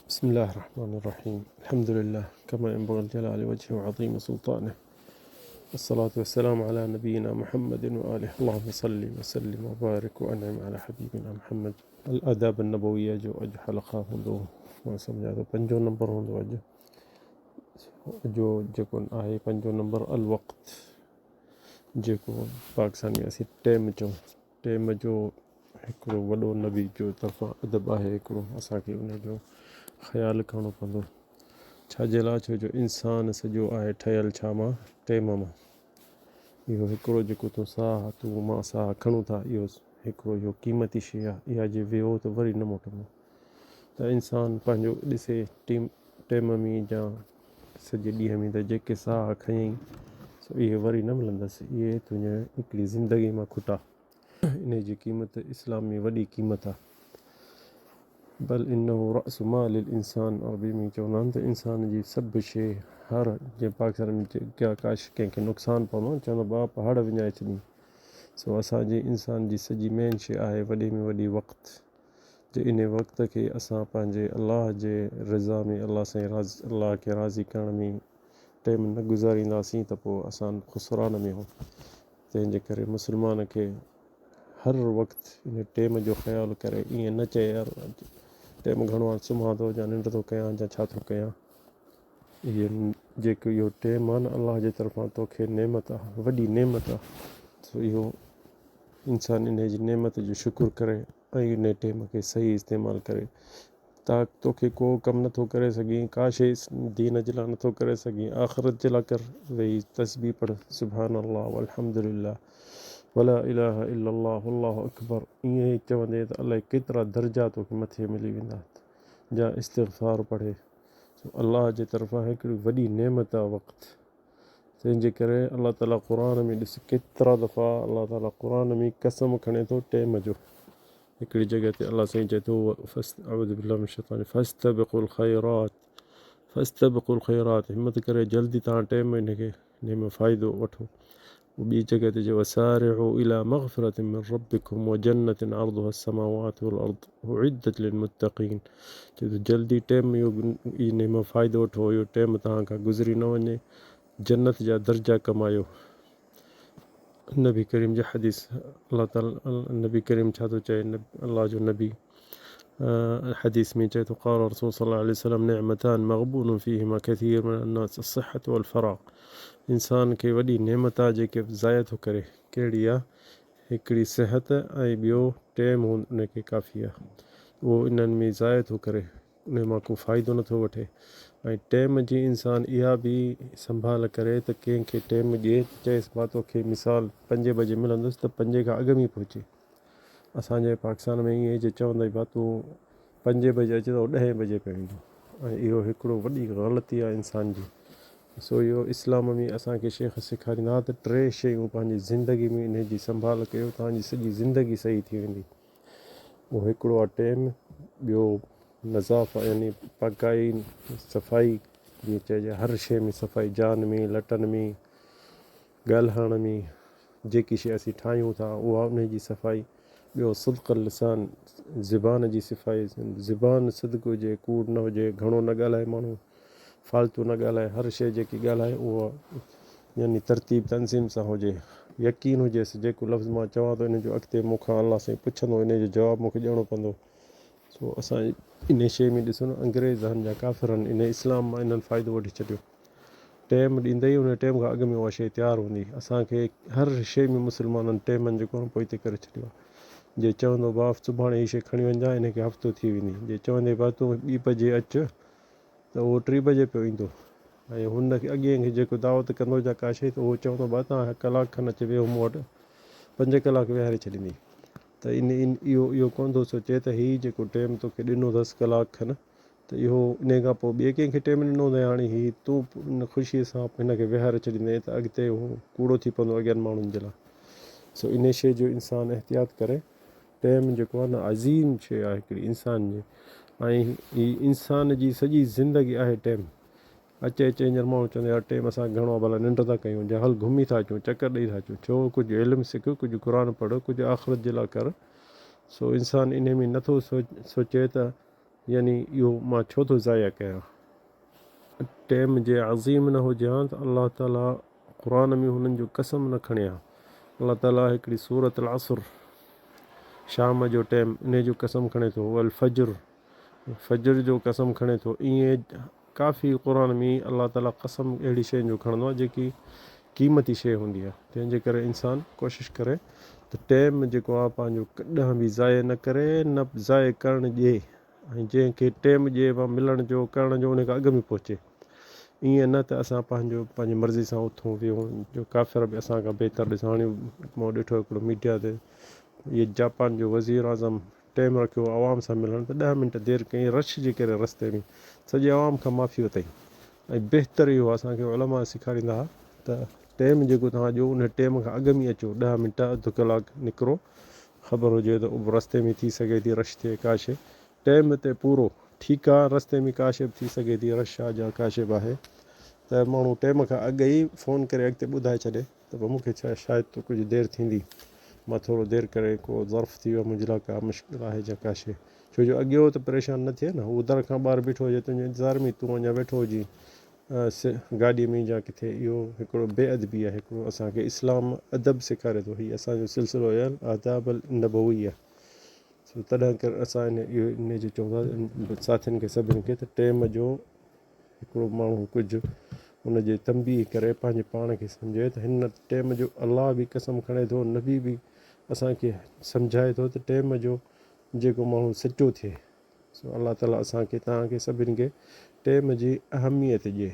بسم الله الرحمن الرحيم الحمد لله كما ينبغي لجلال وجهه وعظيم سلطانه والصلاة والسلام على نبينا محمد وآله اللهم صل وسلم وبارك وانعم على حبيبنا محمد الآداب النبوية جو اڄ حلقه هوندو مان سمجهان ٿو پنجون نمبر هوندو اڄ جو جيڪو آهي پنجون نمبر الوقت جيڪو پاڪستان ۾ اسين ٽيم چئون ٽيم جو هڪڙو وڏو نبي جو طرفان ادب آهي هڪڙو اسان کي ان جو خيال ڪرڻو پوندو ڇا جي لاء ڇو جو انسان سڄو آهي ٺهيل ڇا مان ٽيم مان اهو هڪڙو جيڪو تون ساهه تون مان ساهه کڻون ٿا اهو هڪڙو اهو قيمتي شيء آهي اها جي ويو ته وري نه موٽندو ته انسان پنهنجو ڏسي ٽيم ٽيم ۾ جا سڄي ڏينهن ۾ ته جيڪي ساهه کنيائين سو اهي وري نه ملندس اهي تنهنجي هڪڙي زندگي مان کٽا انهي جي قيمت اسلام ۾ وڏي قيمت آهي. بل انه راس مال الانسان عربي ۾ چوندا آهن ته انسان جي سڀ شيء هر جنهن پاڪستان ۾ ڪا ڪا ڪنهن کي نقصان پوندو آهي چوندا باپ هڙ وڃائي ڇڏي سو اسان جي انسان جي سڄي مين شيء آهي وڏي ۾ وڏي وقت جي انهي وقت کي اسان پنهنجي الله جي رضا ۾ الله سائين راضي الله کي راضي ڪرڻ ۾ ٽيم نه گذارينداسين ته پوء اسان خسران ۾ هون تنهن جي ڪري مسلمان کي هر وقت ان ٽيم جو خيال ڪري ائين نه چئي يار ٽيم گهڻو آهي سمهان ٿو يا ننڊ ٿو ڪيان يا ڇا ٿو ڪيان اهي جيڪو اهو ٽيم آهي نه الله جي طرفان توکي نعمت آهي وڏي نعمت آهي سو اهو انسان ان جي نعمت جو شڪر ڪري ۽ ان ٽيم کي صحيح استعمال ڪري تا توکي ڪو ڪم نٿو ڪري سگهين ڪا شيء دين جي لاء نٿو ڪري سگهين آخرت جي لاء ڪر ويهي تسبيح پڙهه سبحان الله والحمد لله ولا اله الا الله والله اڪبر ائين ئي چوندي ته الائي ڪيترا درجا توکي مٿي ملي ويندا جا استغفار پڙهي سو الله جي طرفان هڪڙي وڏي نعمت آ وقت تنهن جي ڪري الله تعالي قرآن ۾ ڏس ڪيترا دفعا الله تعالي قرآن ۾ قسم کڻي ٿو ٽيم جو هڪڙي جڳهه تي الله سائين چئي ٿو اعوذ بالله من الشيطان فاستبقوا الخيرات فاستبقوا الخيرات همت ڪري جلدي تان ٽيم ان کي ان ۾ فائدو وٺو ٻي جڳهه تي چئي وسارعوا الى مغفرة من ربكم وجنة عرضها السماوات والارض اعدت للمتقين چئي ٿو جلدي ٽيم اهو ان مان فائدو وٺو اهو ٽيم توهان کان گذري نه وڃي جنت جا درجا ڪمايو نبي ڪريم جي حديث الله تعالي نبي ڪريم ڇا ٿو چئي الله جو نبي حديث ۾ چئي ٿو قال رسول صلي الله عليه وسلم نعمتان مغبون فيهما كثير من الناس الصحة والفراغ انسان کي وڏي نعمت آ جيڪي ضايع ٿو ڪري ڪهڙي آ هڪڙي صحت ۽ ٻيو ٽيم هوند ان کي ڪافي آ اهو انهن ۾ ضايع ٿو ڪري ان مان ڪو فائدو نٿو وٺي ۽ ٽيم جي انسان اها به سنڀال ڪري ته ڪنهن کي ٽيم ڏئي ته چئيس مان توکي مثال پنجين بجي ملندس ته پنجين کان اڳ ۾ پهچي اسان جي پاڪستان ۾ ائين جي چوندئي ڀا تون پنجين بجي اچ ته هو ڏهين بجي پيو ايندو ۽ اهو هڪڙو وڏي غلطي آهي انسان جي سو اهو اسلام ۾ اسان کي شيخ سيکاريندا ته ٽي شيون پنهنجي زندگي ۾ انهي جي سنڀال ڪيو توهان جي سڄي زندگي صحيح ٿي ويندي اهو هڪڙو آهي ٽيم ٻيو نظافه يعني پاڪائي صفائي جيئن چئجي هر شيء ۾ صفائي جان ۾ لٽن ۾ ڳالهائڻ ۾ جيڪي شيء اسين ٺاهيون ٿا اها انهي جي صفائي ٻيو صدق اللسان زبان جي صفائي زبان صدق هجي ڪوڙ نه هجي گهڻو نه ڳالهائي ماڻهو فالتو نه ڳالهائي هر شيء جيڪي ڳالهائي اها يعني ترتيب تنظيم سان هجي يقين هجيس جيڪو لفظ مان چوان ٿو ان جو اڳتي مون کان الله سائين پڇندو ان جو جواب مون کي ڏيڻو پوندو سو اسان ان شيء ۾ ڏسو نه انگريز آهن يا ڪافر آهن ان اسلام مان انهن فائدو وٺي ڇڏيو ٽيم ڏيندي ئي ان ٽيم کان اڳ ۾ اها شيء تيار هوندي. اسان کي هر شيء ۾ مسلمانن ٽيمن جيڪو آهي پوئتي ڪري ڇڏيو آهي. جي چوندو باپ سڀاڻي هي شيء کڻي وڃجان ان کي هفتو ٿي ويندي. جي چوندي با تون ٻي بجي اچ ته اهو ٽي بجي پيو ايندو ۽ هن کي اڳئين کي جيڪو دعوت ڪندو يا ڪا شيء ته اهو چوندو با تان ڪلاڪ کن اچي ويهو مون وٽ پنج ڪلاڪ ويهاري ڇڏيندي ته ان اهو اهو ڪونه ٿو سوچي ته هي جيڪو ٽيم توکي ڏنو اٿس ڪلاڪ کن ته اهو انهيء کان پوء ٻئي ڪنهن کي ٽيم ڏنو هوندائين هاڻي هي تون ان خوشيء سان هن کي ويهاري ڇڏيندين ته اڳتي هو ڪوڙو ٿي پوندو اڳين ماڻهن جي لاء. سو انهيء شيء جو انسان احتياط ڪري. ٽيم جيڪو آهي نه عظيم شيء آهي هڪڙي انسان جي ۽ هي انسان جي سڄي زندگي آهي ٽيم. اچي اچي هينئر ماڻهو چوندو يار ٽيم اسان کي گهڻو آهي ڀلا ننڊ ٿا ڪيون جا هل گهمي ٿا اچون چڪر ڏئي ٿا اچون ڇو ڪجهه علم سک ڪجهه قرآن پڙهه ڪجهه آخرت جي لاء ڪر. سو انسان انهيء ۾ نٿو سوچي ته. يعني اهو مان ڇو ٿو ضايع ڪيان؟ ٽيم جي عظيم نه هجي هان ته الله تعالي قرآن ۾ هنن جو قسم نه کڻي ها. الله تعالي هڪڙي سورة العصر، شام جو ٽيم، انهي جو قسم کڻي ٿو، والفجر، فجر جو قسم کڻي ٿو. ائين ڪافي قرآن ۾ الله تعالي قسم اهڙي شين جو کڻندو آهي جيڪي قيمتي شيء هوندي آهي. تنهن جي ڪري انسان ڪوشش ڪري ته ٽيم جيڪو آهي پنهنجو ڪڏهن به ضايع نه ڪري نه ضايع ڪرڻ ڏئي ۽ جنهن کي ٽيم ڏئي ملڻ جو ڪرڻ جو ان کان اڳ ۾ پهچي. ائين نه ته اسان پنهنجو پنهنجي مرضي سان اٿون ويهون جو ڪافر به اسان کان بهتر ڏسان هاڻي مون ڏٺو هڪڙو ميڊيا تي اهي جاپان جو وزير اعظم ٽيم رکيو عوام سان ملڻ ته ڏهه منٽ دير ڪئي رش جي ڪري رستي ۾ سڄي عوام کان معافي ورتائين ۽ بهتر اهو اسان کي علماء سيکاريندا ها ته ٽيم جيڪو توهان ڏيو ان ٽيم کان اڳ ۾ اچو ڏهه منٽ اڌ ڪلاڪ نڪرو خبر هجي ته رستي ۾ ٿي سگهي ٿي رش ٿئي ڪا شي ٽيم تي پورو ٺيڪ آ رستي ۾ ڪا شي به ٿي سگهي ٿي رش آ جا ڪا شي به آهي ته ماڻهو ٽيم کان اڳ ئي فون ڪري اڳتي ٻڌائي ڇڏي ته مون کي ڇا شايد تو ڪجهه دير ٿيندي مان ٿورو دير ڪري ڪو ظرف ٿي ويو منهنجي لاء ڪا مشڪل آهي جا ڪا شي ڇو جو اڳيو ته پريشان نه ٿئي نه هو در کان ٻاهر بيٺو هجي تنهنجي انتظار ۾ تون اڃا ويٺو هجين گاڏي ۾ جا ڪٿي اهو هڪڙو بي ادبي آهي هڪڙو اسان کي اسلام ادب سيکاري ٿو هي اسان جو سلسلو آهي آداب النبويه سو تڏهن ڪري اسان ان اهو ان جو چئون ٿا ساٿين کي سڀني کي ته ٽيم جو هڪڙو ماڻهو ڪجهه ان جي تنبيهه ڪري پنهنجي پاڻ کي سمجهي ته هن ٽيم جو الله به قسم کڻي ٿو نبي به اسان کي سمجهائي ٿو ته ٽيم جو جيڪو ماڻهو سچو ٿئي سو الله تعالي اسان کي توهان کي سڀني کي ٽيم جي اهميت ڏئي.